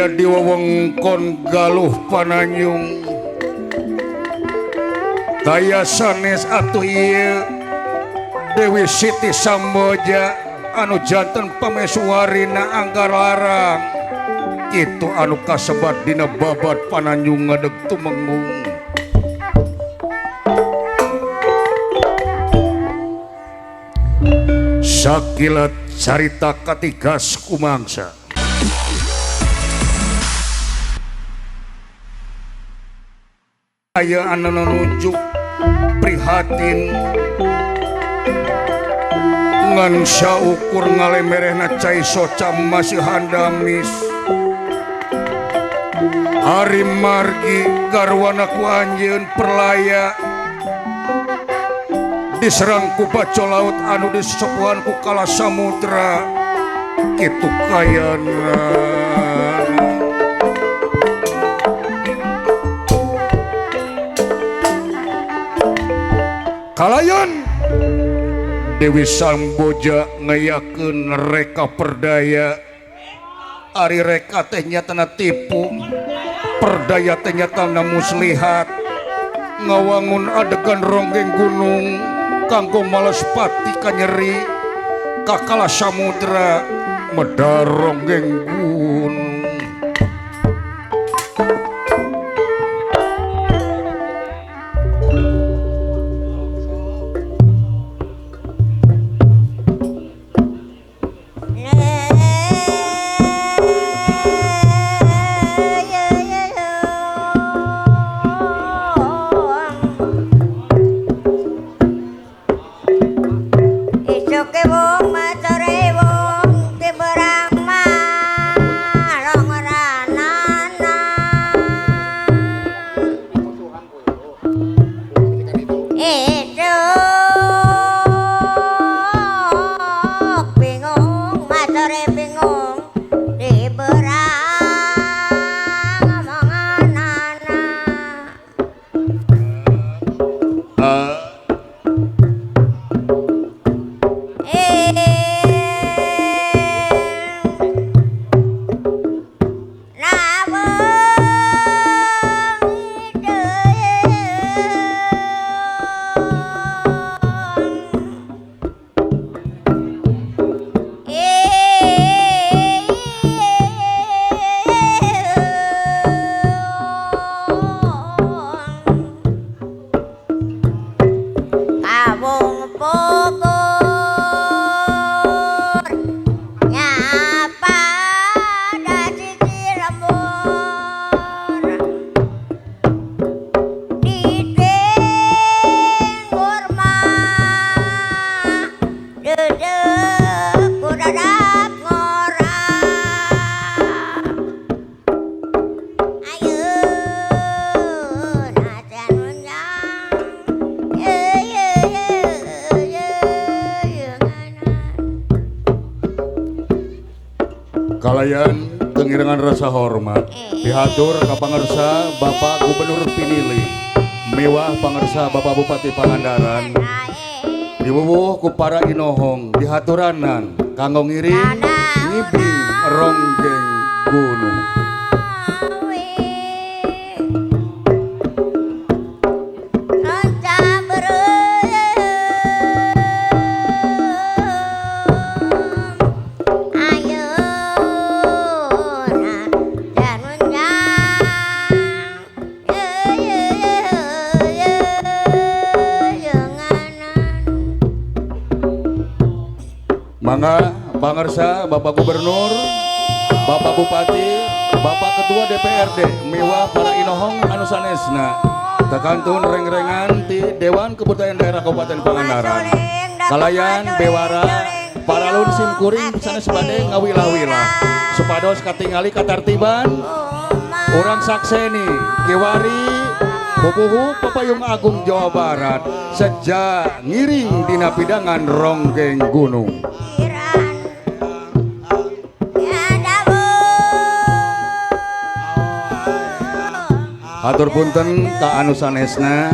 Di wewengkon Galuh Pananjung daya sanes atuh ieu Dewi Siti Samboja anu janten pamesuwarina Anggalarang kitu anu kasebat dina babad Pananjung ngadeg tumenggung. Sakilat carita katigas kumangsa. Aya anu nuju prihatin ngan saukur ngalemerehna cai soca masih handamis ari margi garwana ku anjeun perlaya diserang ku baco laut anu disesepuhan ku kala samudra kitu kayana. Kalayan Dewi Samboja ngayakeun reka perdaya ari reka teh nyatana tipu perdaya teh nyatana muslihat ngawangun adegan ronggeng gunung kanggo males pati kanyeri kakala samudra medar ronggeng gunung. Kalayan tengirengan rasa hormat dihatur ka pangersa Bapak Gubernur Pinili mewah pangersa Bapak Bupati Pangandaran diwuwuh ku para inohong dihaturanan kanggo ngiring ngibing ronggeng gunung. Mangga pangersa Bapak Gubernur, Bapak Bupati, Bapak Ketua DPRD mewah para inohong anu sanesna tekantun reng-rengan ti Dewan Kebudayaan Daerah Kabupaten Pangandaran kalayan bewara paralun simkuring sanes bade ngawilah-wilah supados katingali katartiban urang sakseni kiwari pupuhu Papayung Agung Jawa Barat sejak ngiring dina pidangan ronggeng gunung. Hatur punten ka anu sanesna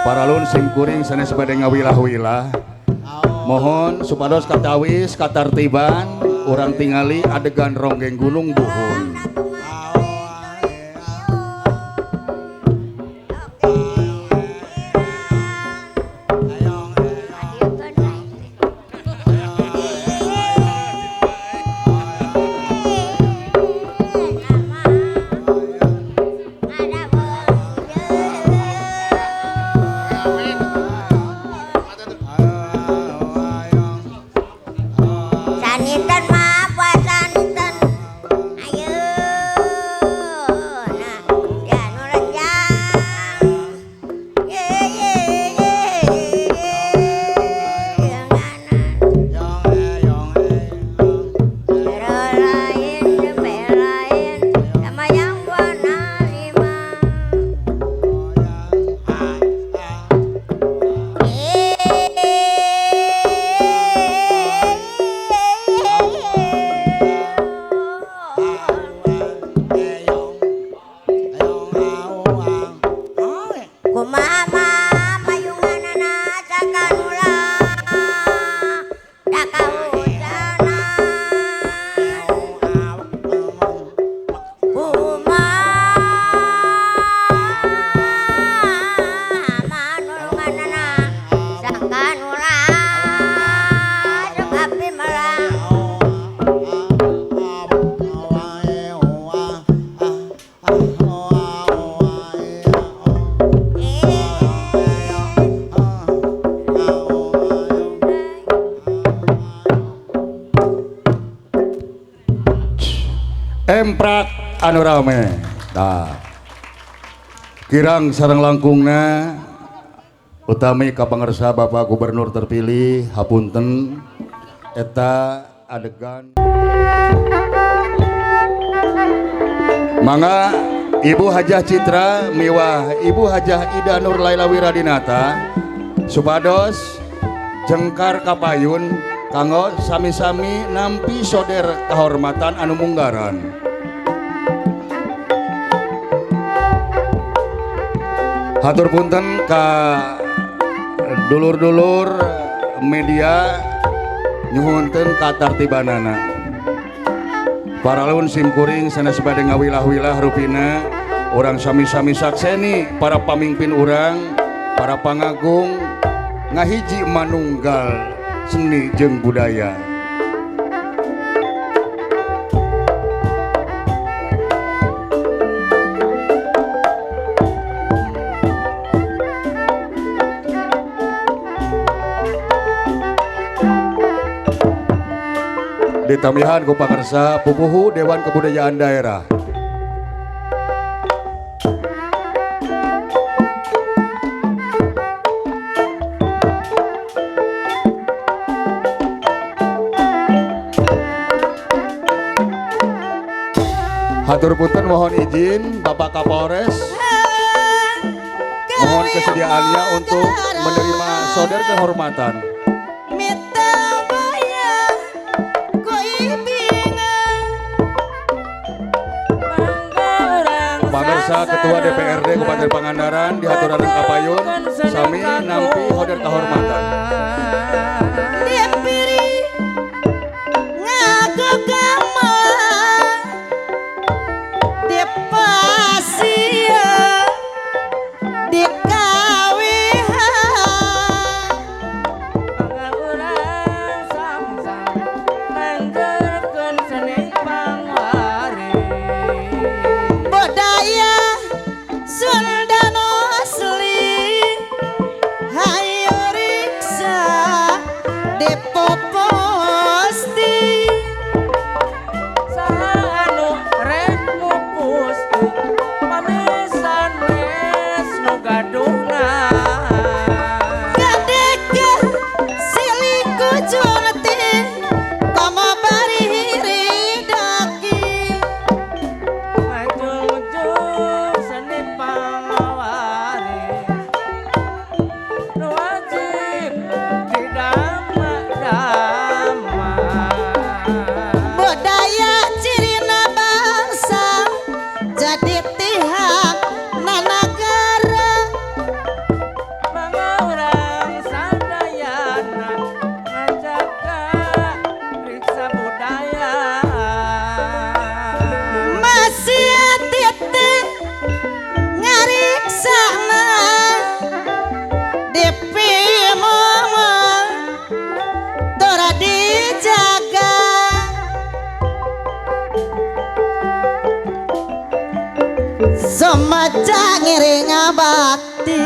paralun simkuring sanes bade ngawilah-wilah mohon supados katawis katartiban urang tingali adegan ronggeng gunung buhun. Emprak anu rame. Tah. Kirang sareng langkungna utami ka pangersa Bapak Gubernur terpilih hapunten eta adegan. Mangga Ibu Hajah Citra miwah Ibu Hajah Ida Nur Laila Wiradinata supados jengkar kapayun kanggo sami-sami nampi soder kehormatan anu munggaran. Hatur punten ka dulur-dulur media nyuhunkeun katartibanana. Paralun simkuring sanes bade ngawilah-wilah rupina urang sami-sami sakseni para pamimpin urang, para pangagung ngahiji manunggal seni jeung budaya. Ditamihan ku pangersa pupuhu Dewan Kebudayaan Daerah. Hatur punten mohon izin Bapak Kapolres, mohon kesediaannya untuk menerima soder kehormatan. Pangersa Ketua DPRD Kabupaten Pangandaran di haturanan kapayun sami nampi hoder kehormatan. Semaca ngiring ngabakti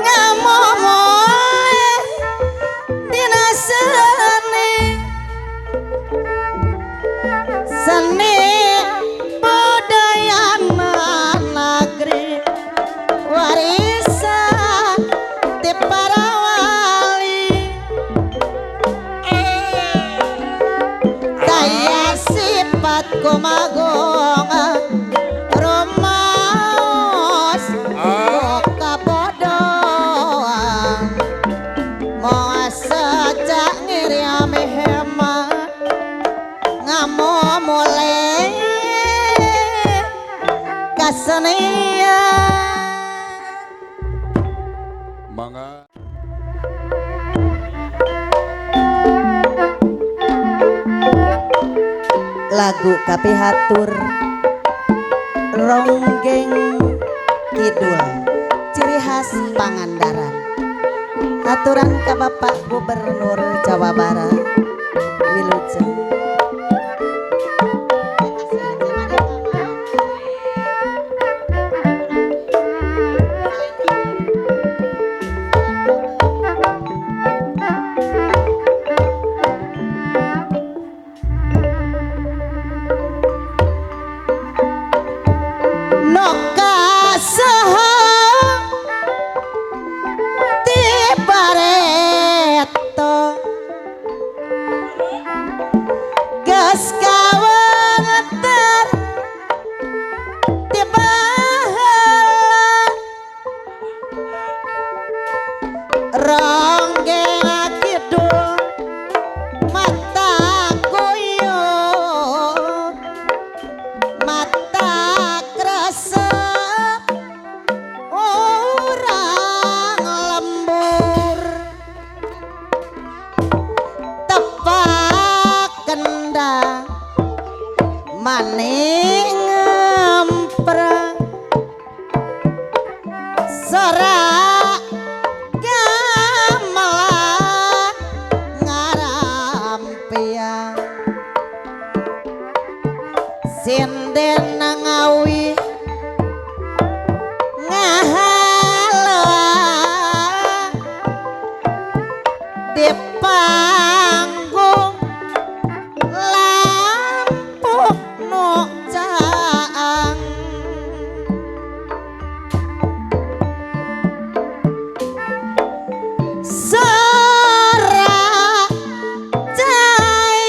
ngamomole dina seni seni budaya negeri warisan ti para wali daya sifat kumagongan rumaos kabodoan moal sejak ngiriame hemat ngamomole kasenian. Mangga lagu kapihatur Ronggeng Kidul ciri khas Pangandaran. Aturan ka Bapak Gubernur Jawa Barat wilujeng. Noka saha ti bareto geus kawentar ti baheula Ronggeng Kidul mata guyur mata kresep urang lembur tepak kendang maning ngempreng sorak gamelan ngarampiang sinden ngawi ngahala di panggung lampu nu caang sorak cai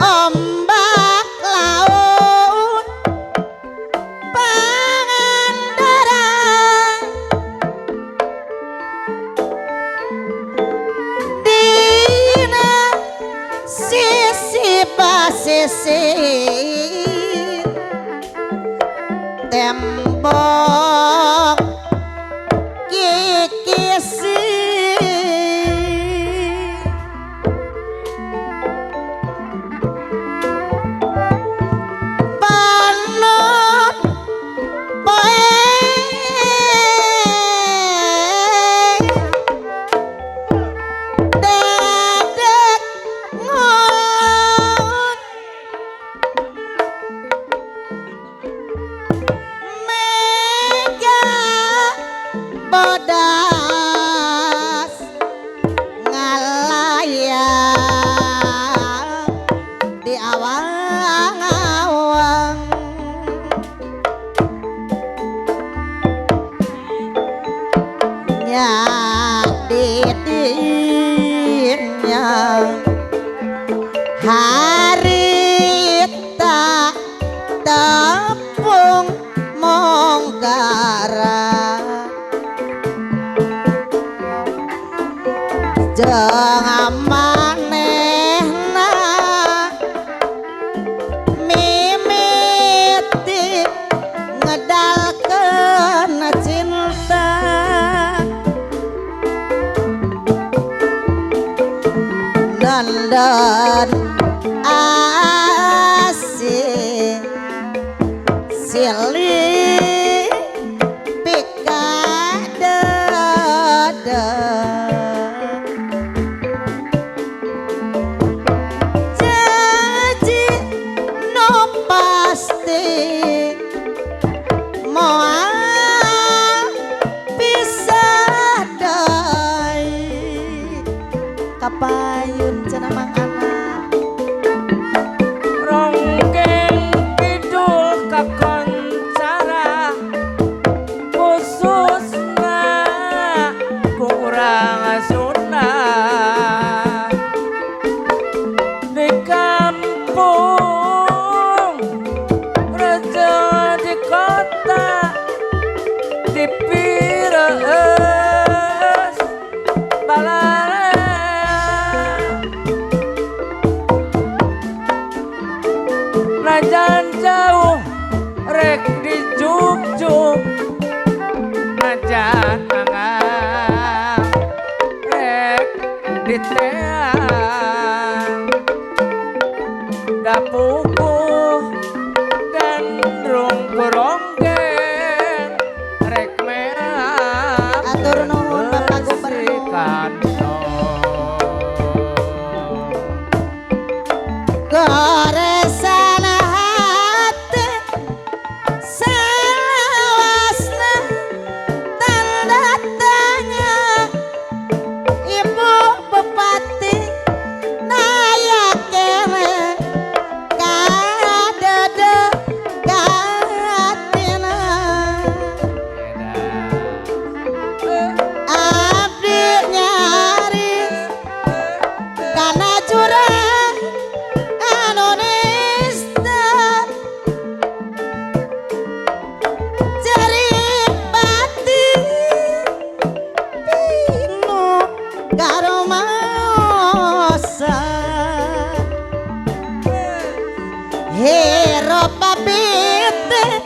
ombak laut Pangandaran dina sisi pasisir tembok kikisi panon poe dedek ngon mega bodas ngalayang di awang-awang nya didinya harita tepung monggara jeung manehna mimiti ngedalkeun cinta dandan asih silih pikadada janji no pasti moal pisah deui kapayun cenah Mang Anak. Ronggeng Kidul kakoncara khususna ku urang Sunda di kampung rejo di kota di Pireus balarea najan jauh rek di Jogja najan angang rek di teang dapuku gandrung kuronggeng rek meak Atur nuhun Bapak besi Gubernur. kantong. Goresan hati salawasna tanda tanya Ibu Bupati naya kene kadede Hero pabit